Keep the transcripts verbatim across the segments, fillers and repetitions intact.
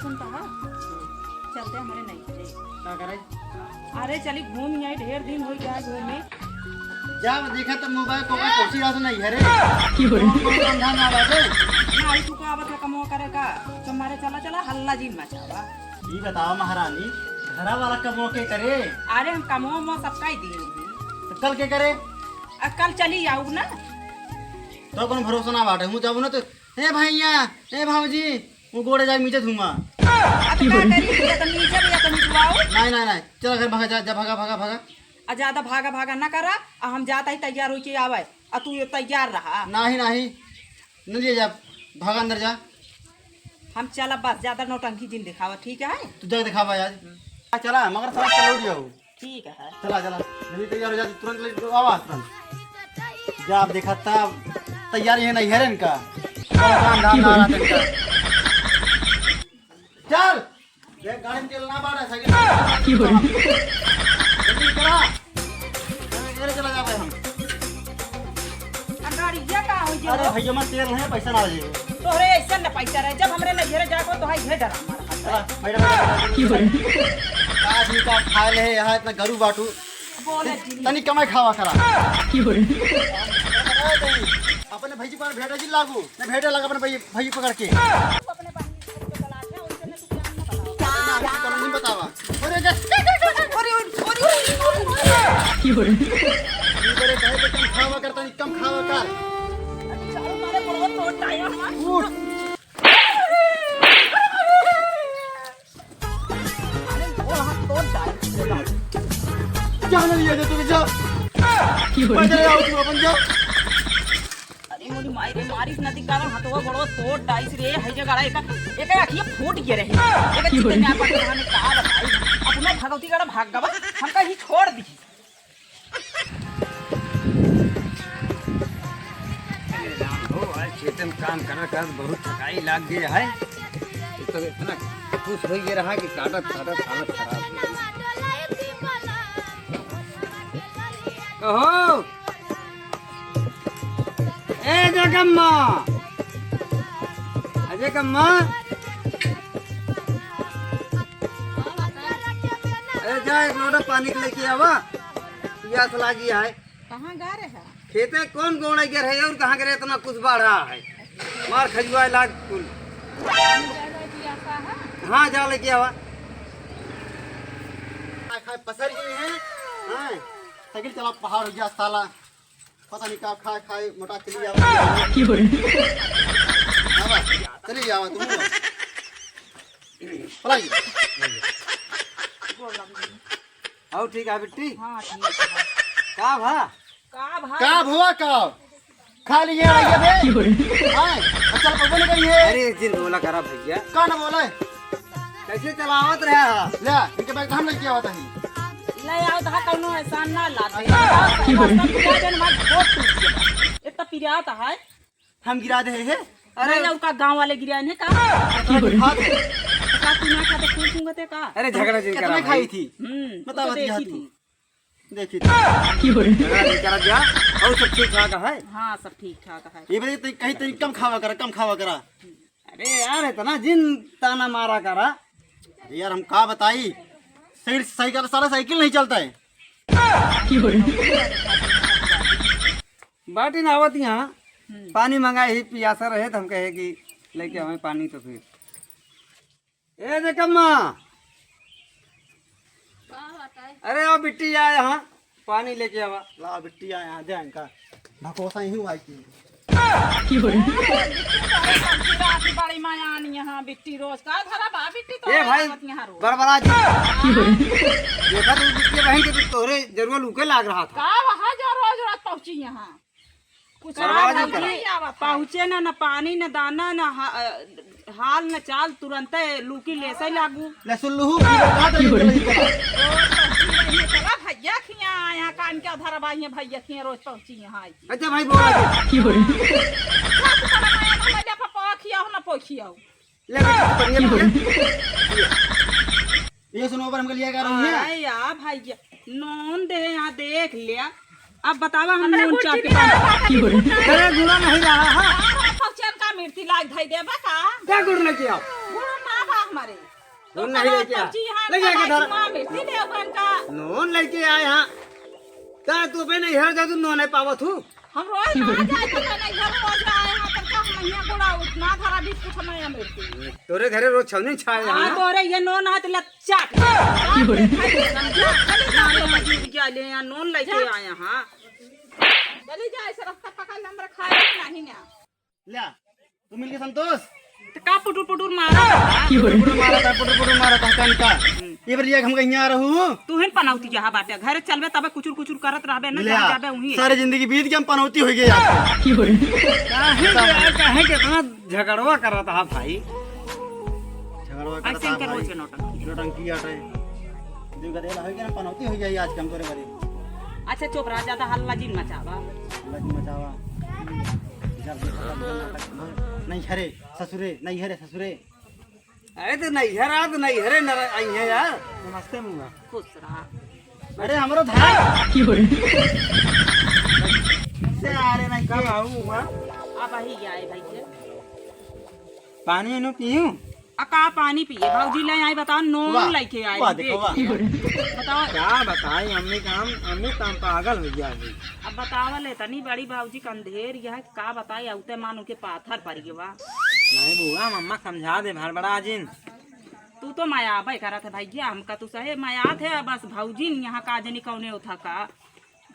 सुन कहा, चलते हमरे नैहरे। का करे? अरे चली घूम आई, ढेर दिन होइ गया घूमे। जब देखा तो मोबाइल को कोसी रात नैहरे। कौन कौन धंधा ना बाटे? ना, आई तू को आवत है कमवा करे का? तुम्हारे चला चला हल्ला जिन मचावा। ई बतावा महारानी, घरा वाला कमवा के करे? अरे हम कमवा में सबका ही दिन। तो कल के करे? आ, कल चली आऊ ना। तो कौन भरोसा ना बाटे, हूँ जाऊ ना तो, ए भैया, ए भौजी, वो गोड़े जाके नीचे धुआं। आ, तो का करी? या तो नीचे भी, या तो निचवाओ। नहीं, नहीं, नहीं, चला घर भागा, जा, जा, भागा, भागा, भागा। आ, ज्यादा भागा, भागा ना करा, आ, हम जाता ही तैयार होके आवे, आ, तू ये तैयार रहा। नहीं, नहीं, न ले जा, भागा अंदर जा। हम चला बस, ज्यादा नौटंकी जिन दिखावा, ठीक है? तू जा दिखावा यार। आ, चला, मगर समझ के लौट जाओ। ठीक है। चला, चला, जल्दी तैयार हो जा, तुरंत ले आवा, तुरंत। जब देखा तब तैयारी है नहीं है रे इनका। चला, काम धाम ना रहा इनका। चल, देख गाड़ी में तेल ना बाढ़े, साइकिल। जल्दी करा। अरे, चला जाते हम। आ, गाड़िया का हो गया? अरे भैया, मैं तेल नहीं, पैसा ना दे। तोहरे ऐसे न पैसा रहे, जब हमरे नैहरे जाको तो हाई ये डरा मार। चला, बैठ, बैठ, बैठ। का जी का खाए ले है यहाँ इतना गरू बाटू। बोले जी। तनी कमाई खावा करा। अपने भैया पर भेड़ा जी लागू, मैं भेड़ा लगा अपने भैया, भैया पकड़ के। तू अपने बहिनी के तलाश है, उनसे ना तू प्यार न बतावा। ना, हम तो नहीं बतावा। अरे, अरे, अरे, अरे, अरे। की हो रही? ये बड़े कहे तो कम खावा कर, तनी कम खावा कर। अरे, चारों मारे बड़वा तोड़ डाया हमार। उठ। अरे, वो हाथ तोड़ डाया। जा ना लिया जा, तू जा। की हो रही? पैदल आओ, तू अपन जा। अरे मोरी माई रे, मारिस नदी का हथवा गोड़वा तोड़ डाइस रे, है जे गड़ा एका, एका अखिया फूट गया रहे। एका की चित्ते बोली? में आपन कहानी का बताई, अपना भगवती गड़ा भाग गवा, हमका ही छोड़ दी। अरे राम हो, आज खेतन काम करत करत बहुत थकाई लाग गई है। ये तो इतना खुश हो गया रहा कि काटत काटत हालत खराब हो गई। कहो, ए जगम्मा, अजय कम्मा, अरे जा एक लोटा पानी के लेके आवा, पियास लागी है। कहाँ गा रहे हैं? खेते कौन गोड़े गिर है और कहाँ गिरे इतना कुछ बढ़ा है, मार खजुआ लाग कुल। पानी ज्यादा पियासा है। हाँ जा लेके आवा। खाए पसर गई है। हाँ, साइकिल चला पहाड़ हो गया साला। पता नहीं का खाए, खाए, मोटा चली जावा। की हो रही? हाँ बा, चली जावा तुम लोग। पलाई। और ठीक है बिट्टी? हाँ, ठीक है। का भा? का भा? का भवा का? खाली ये आइए बे। की हो रही? हाँ, अच्छा, पवन गई है। अरे, एक दिन बोला करा भैया। का ना बोला है? कैसे चलावत रहा? ले, इनके बैग हम लेके आवत हई। ले आओ, तहा कौनो एहसान ना लाते। अच्छा। सब गिरा देन, हमार गोड़ टूट गया। इतना पिरात है। हम गिरा दे है? अरे। नहीं, उनका गांव वाले गिराए ने का? की हो रही? का तू ना खाते, फूल फूंकते का? अरे, झगड़ा जिन कितना करा खाई भाई। थी? हम्म, बताओ, तो देखी थी। देखी थी। की हो रही? झगड़ा जिन करा जा। और सब ठीक ठाक है? हाँ, सब ठीक ठाक है। ये बताइए, तो कहीं, तो कम खावा करा, कम खावा करा। अरे यार, इतना जिन ताना मारा करा। अरे यार, हम का बताई, साइकिल, साइकिल, साला साइकिल नहीं चलता है। बाटी ना आवत यहाँ, हम्म। पानी मंगाए ही, पियासा रहे तो हम कहे कि लेके आवे पानी तो फिर। ए जगम्मा, का बात है? अरे आओ बिट्टी आ यहाँ, पानी लेके आवा। ला बिट्टी आ यहाँ, दे इनका। भकोसा यहीं हुआ है कि। की हो रही? अरे, बिट्टी तो है, सबकी रात की बड़ी मायान यहाँ, बिट्टी रोज का धरा बा, बिट्टी तो ए है भाई, आवत यहाँ रोज। बड़बड़ा जी। की हो रही? देखा तू बिट्टी बहन के, तू तोहरे जरूर लूके लाग रहा था। का वहाँ जो रोज रोज पहुँची यहाँ? कुछ बड़बड़ा जी आवत करा। नहीं आवत है। पहुँचे ना, ना पानी, ना दाना, ना हा-, अ, हाल न चाल, तुरंते लूकी लेसे लागू। ले सुन लूहू, की बोल रहा था, की बोल रही? चला भैया खिया, यहाँ कान के अधर बा, यहाँ भैया खिया रोज पहुँची यहाँ आई। अच्छा भाई, बोला जी। की बोल रही? जा तू बड़ा माया ना ले, पापा खियाओ ना पोखियाओ। ले बेटी, तू बढ़िया की बोल रही? ये सुनो, पर हमके लिया क्या रही है? अरे या भैया, नून दे, यहाँ देख लिया। अब बतावा हम हमरे नून गुड़ चाप के चीनी पानी। वाला बात की बोल रही? अरे गुड़ा नहीं रहा है। अरे पहुँचन का मिर्ची लाग धई देबा का? क्या गुड़ लेके आओ? गुड़ ना बा। हमारे। नून तो नहीं कहा लेके आ। तो जी हाँ, लेके आके कहा धर। कि माँ मिर्ची ले अपन का। नून लेके आए हाँ। का तू अपने नैहर जा, तू नून नहीं पावत हूँ। हम रोज ना जाए तो मैं नैहर रोज आए हाँ, तो का हम यहाँ गोड़ा उठना धरा बिस्कुट नहीं मिर्ची। तोरे घरे रोज छौनी छाए हाँ, हाँ। तोरे ये नून हाथ लग चाट। चाट के खाई के समझा। चली जा, चली जा। क्या ले यहाँ नून लेके आए हाँ। चली जा, ऐसे रास्ता पकड़ ले, हमरा खाए के नहीं ना। ल्या, तू मिल के संतोष। तो का पुटुर पुटुर मारा? पुटुर पुटुर मारा था, पुटुर पुटुर मारा था, कान का। ये बार ये हम कहीं आ रहू। तू हिन पनौती जहाँ बाटे, घर चलबे तबे कुचुर कुचुर करत रहबे ना, ल्या, जहाँ जाबे उहीं। सारी जिंदगी बीत गई, हम पनौती हो गए यार। काहे के, काहे के इतना झगड़वा करत हा भाई? झगड़वा करत ऐसे हा इनके भाई। रोज के नौटंकी। नौटंकी आटे। दू गदेला हो गया ना, पनौती हो गई आज कम तोरे बारे। अच्छा चुप रहा, ज्यादा हल्ला जिन मचावा। हल्ला जिन मचावा। जब देखो तब नाटक। नहीं हरे ससुरे, नहीं हरे ससुरे। अरे तो नैहर आ तो नैहरे न आई है यार। नमस्ते मुआ। खुश रहा। अरे हमरो धार। से आ रे नहीं कब आऊ मुआ। अब आई आए भाई के। पानी नु पीऊं? आ का पानी पिए? भौजी ले आई बताओ, नून वाह, लेके आई, वाह, देखो, वाह। देखिए। बताओ। का बताई अम्मी का हम, अम्मी तो हम पागल हो गया है। अब बतावा ले तनी बड़ी भौजी का अंधेर यह का बताई, औते मान उनके पाथर पड़ गवा। नहीं बुआ, मम्मा समझा दे, भड़बड़ा जिन। तू तो मयाबे करत है भैया, हमका तू सहे मयात है, बस भौजी न यहाँ का जनी कौने उठा का,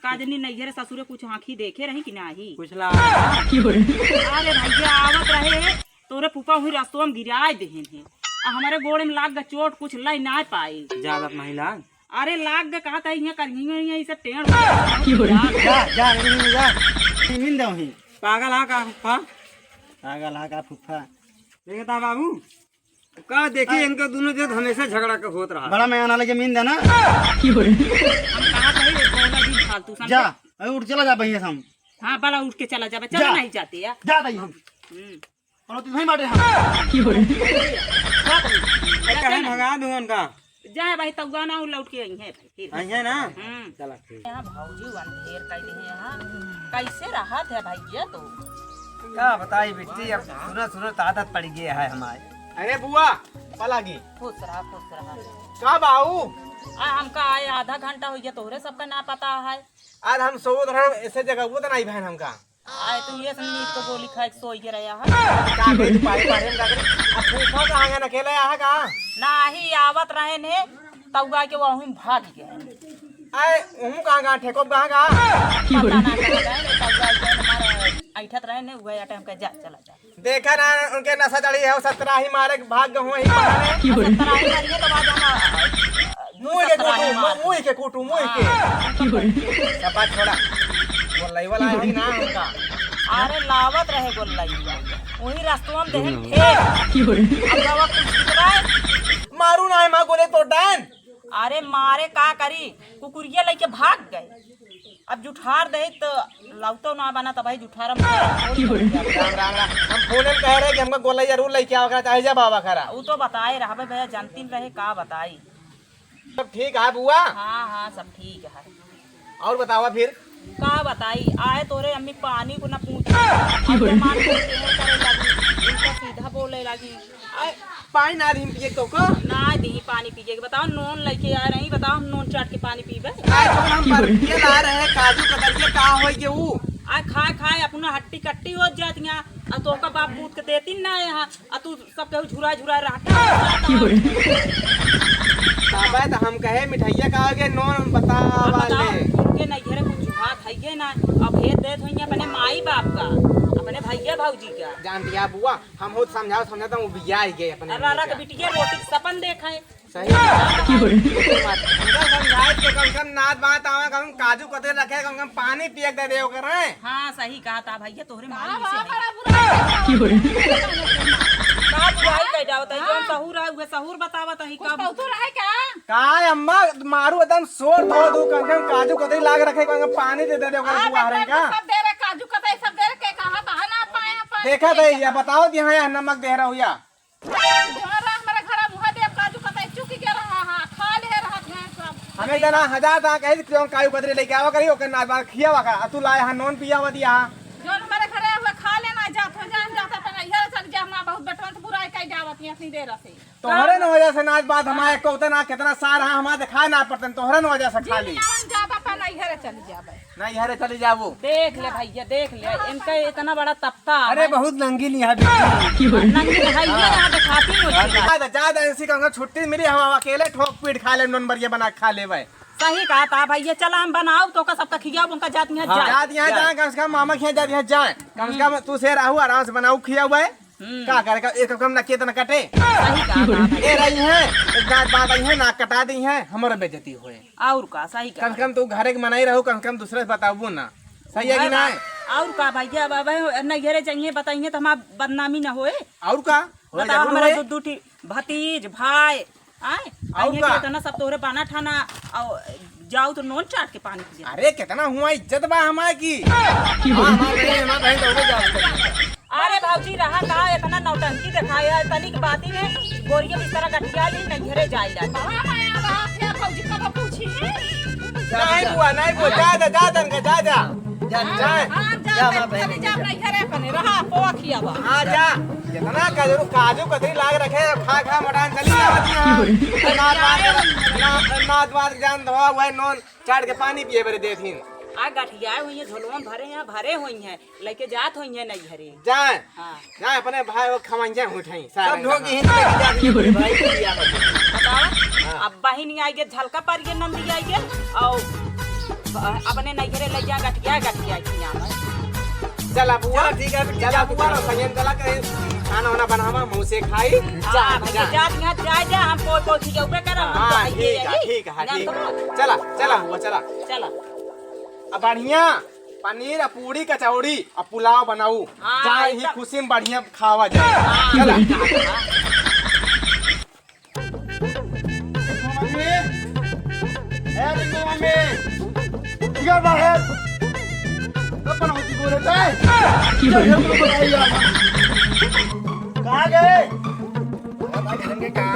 का जनी नैहरे ससुरे कुछ आँखी देखे रही कि नाही? कुछ ला। अरे भैया आवत रहे, तोरे फूफा हुई रस्तवा में गिराए देहेन है, आ हमारे गोड़े में लाग ग चोट, कुछ लाई ना पाए। ज्यादा नहीं लाग। अरे लाग ग कहत है, यहाँ कर, यहाँ, यहाँ इसे टेढ़ हो गया। जा, जा, जा, जा। नींद दो ही। पागल हा का फूफा? पागल हा का फूफा? देखता बाबू, का देखी, इनका दोनों जन हमेशा झगड़ा के होत रहा। बड़ा मैं आना लगे मीन देना। हम कहा कहे, ये बोला जी फालतू समझे? जा, अरे उठ चला जा भैया हम। हाँ, बड़ा उठ के चला जाबे, चलो जा। नहीं जाते यार। जा भाई हम। हम्म। और तू नहीं बाटे हम। जा भाई। अरे कहे भगा दूं उनका। जाए भाई, तउआ ना उ लौट के आई है भाई, फिर। आई है ना? हम्म। चला ठीक। यहाँ भौजी अंधेर कई दिहे हैं, हाँ। कैसे रहत है भैया तू? का बताई बिट्टी, अब सुनो, सुनो, तो आदत पड़ गई है हमारी। अरे बुआ, पलागी। खुश रहा, खुश रहा। का बाऊ? आ, हमका आए आधा घंटा हो गया, तोहरे सबका ना पता है। आज हम सोवत रहे, ऐसे जगह वो तो नहीं बहन हमका। आए तू ये सन नींद को गोली खाए के सोई के रहा है। का करी तू पारे पारे में का करी? अब फूफा कहाँ गए, अकेले आया है का? नाही, आवत रहे ने, तउआ के वहीं भाग गए। आए, उहूँ कहाँ गए, ठेको कहाँ गए? पता ना कहाँ गए, तउआ के हमारे ऐठत रहे ने, वह आटे हमका जा, चला जा। देखा ना, उनके नशा चढ़ी है, सत्रह ही मारे के भाग गए हुए ही बहाने। सत्रह ही मारिए तो बाद हम मुँह के सत्रह ही कूटू, मार। मुँह के कूटू, मुँह के। हाँ। सब बात छोड़ा। बोल रही वाला है ना हमका। अरे लावत रहे गोल्लैया, वही रस्तवा में देहन ठेल। अब गवा कुछ सुधराए। मारू ना है माँ गोले तो डान। अरे मारे का करी, कुकुरिया लेके भाग गए। अब जुठार दे तो लौटो ना बना, तब भाई जुठार हम राम, राम, राम। हम फोन में कह रहे कि हमका गोल्लैया जरूर लेके आओ, चाहे जा बाबा खरा। वो तो बताए रहबे भैया, जानती रहे का बताई। सब ठीक है बुआ? हाँ, हाँ, सब ठीक है। और बतावा फिर? का बताई, आए तोरे अम्मी पानी को ना पूछे, और जमान को टेढ़ करे लगी, उल्टा सीधा बोले लगी। आए, पानी ना दी पिए तो का? ना दी पानी पिए के, बताओ, नून लेके आए रही, बताओ, हम नून चाट के पानी पीबे? आए, जौन हम बर्फिया ला रहे, काजू कतरिया, का होई के ऊ? आए, खाए, खाए, अपना हट्टी कट्टी हो जातियाँ, आ तोहका बाप पूत के देती ना यहाँ, आ तू सब केहू झुरा झुरा रहता। की हो रे? अबे तो हम कहे मिठाइया का आगे नॉन बतावा बताओ, ले। उनके नैहरे कुछ हाथ है के ना, अब भेज देत होइए अपने माई बाप का, अपने भैया भौजी का। जान दिया बुआ, हम बहुत समझाओ समझाता हूँ, बिया ही गए अपने अरे मम्मी रख का। बिटिया रोटी के सपन देखे। सही बात। की हो रे? उनका समझाए के कम से कम नात बात आवे, कम काजू कतरी रखे, कम से कम पानी पिए के दे दे ओकरे। हाँ, सही कहा था भैया, तोहरे माई से है। की हो रे? का बुराई कर जावत है, जौन सहूर है, उहे सहूर बतावत है, कुछ का बहुतो रहे का? का अम्मा, मारू एकदम शोर धो दू, कम से कम काजू कतरी लाग रखे, कम से कम पानी दे दे दे ओकरे आ, बुआ हरन का। सब दे रहे, काजू कतरी सब दे रहे, के कहा बहाना पाए, पाए देखा के दे, या बताओ, यहाँ, यहाँ नमक दे रहा हूँ या। जौन रहा हमारे घर मुँह दे काजू कतई चुकी के रहा, हाँ, खा ले रहा है सब। हमें जना हजार दा कहे कि जौन काजू कतरी लेके आवा करी, ओकर नाच बार खियावा का। आ तू लाए हा नॉन पियावा दिया हा। जौन हमारे घरे हुआ खा लेना जात हो, जान जाता था ना, इधर चल गया, हमारा बहुत बेटवन से बुराई कई जावत है इतनी देर से। तोहरे न वजह से नाच बात हमारे को उतना कितना सार है, हमारे दिखाए ना पड़तन, तोहरे न वजह से खाली। दिन ज्यादा पा नैहरे चली जाबे। नैहरे चली जाबू। देख ले भैया, देख ले, इनका इतना बड़ा तपता अरे है। बहुत नंगी नहीं है बिल्कुल। नंगी है ये, यहाँ दिखाती नहीं होती। ज्यादा, ज्यादा ऐसी कहूँगा छुट्टी मिली, हम अकेले ठोक पीट खा ले, नून बरिया बना के खा लेबे। सही कहा था भैया, चला हम बनाओ तो का सबका खियाओ, उनका जात यहाँ हाँ। जाए। जात यहाँ जाए। जाए, कम से कम मामा के यहाँ जात यहाँ जाए, कम से कम तू से रहू आराम से बनाऊ खियाऊ है। हम्म। का करे का, एक कम ना केतना कटे। सही कहा था भैया। ए रही है, एक दांत बात आई है, नाक कटा दी है, हमारा बेइज्जती होए। और का, सही कहा। कम से कम तू घरे के मनाई रहो, कम से कम दूसरे से बताबू ना। सही है कि भाई, नहीं? और का भैया, अब, अब नैहरे जाइए, बताइए तो हमार बदनामी ना होए। और का? होए, बताओ, जरूर हमारा होए। दू, दू ठी भतीज, भाई, आए, और आइए का? के इतना सब तोहरे बना ठाना, और जाओ तो नून चाट के पानी पिए। अरे, कितना हुआ इज्जत बा हमार की। हाँ, हमार बहन, हमार बहन दौड़े जाओ। अरे भौजी, रहा का इतना नौटंकी दिखाया है, तनिक बाती में बोरिया बिस्तर गठिया ली, नैहरे जाए जाए। हाँ, हाँ, हाँ, हाँ, भौजी, कब पूछी? नहीं बुआ, नहीं बुआ, जा, जा, जा, तनका, जा, जा। जा, जा। जा, जा, जा, जा, जा, जा, जा, नैहरे अपने, रहा, पोआ खियावा। हाँ, जा। कितना काजू, काजू कतरी लाग रखे, खा, खा, मोटान चली जावत यहाँ। नात बात, ना-, नात बात जान धोआ हुआ है, नून चाट के पानी पिए बरे देथिन। आ गठिया हुई है, झोलवा में भरे हैं, भरे हुई हैं, लेके जात हुई है नैहरे। जाए। हाँ। जाए, अपने भाई वो खवंजा उठाई, सारा सब ढोंग यहीं से लेके जाती है, भाई, क्या बताओ? हाँ। अब बहिन आई गे, झलका पर ये नंदी आई गे, और अपने नैहरे ले जा गठिया, गठिया खिया में। चला बुआ, चला, ठीक है, चला चला बुआ, बुआ। संयम चला के खाना वाना बनावा, मुँह से खाई। हाँ, जा, भैया, जा। जा, जा, जा, जा, हम कोई, कोई चीज ऊपर करम, हम तो हाँ, आइए ठीक है, यही। ठीक है, जान ठीक तो है। चला, चला बुआ, चला। चला। अब बढ़िया पनीर आ पूड़ी कचौड़ी आ पुलाव बनाऊ। हाँ, जाए ही एकदम। खुशी में बढ़िया खावा जाए। हाँ, चला। हाँ, हाँ। मम्मी, ए बिट्टू मम्मी, निकल बाहर। अपन होती बोले जाए। कहाँ गए? पता नहीं का।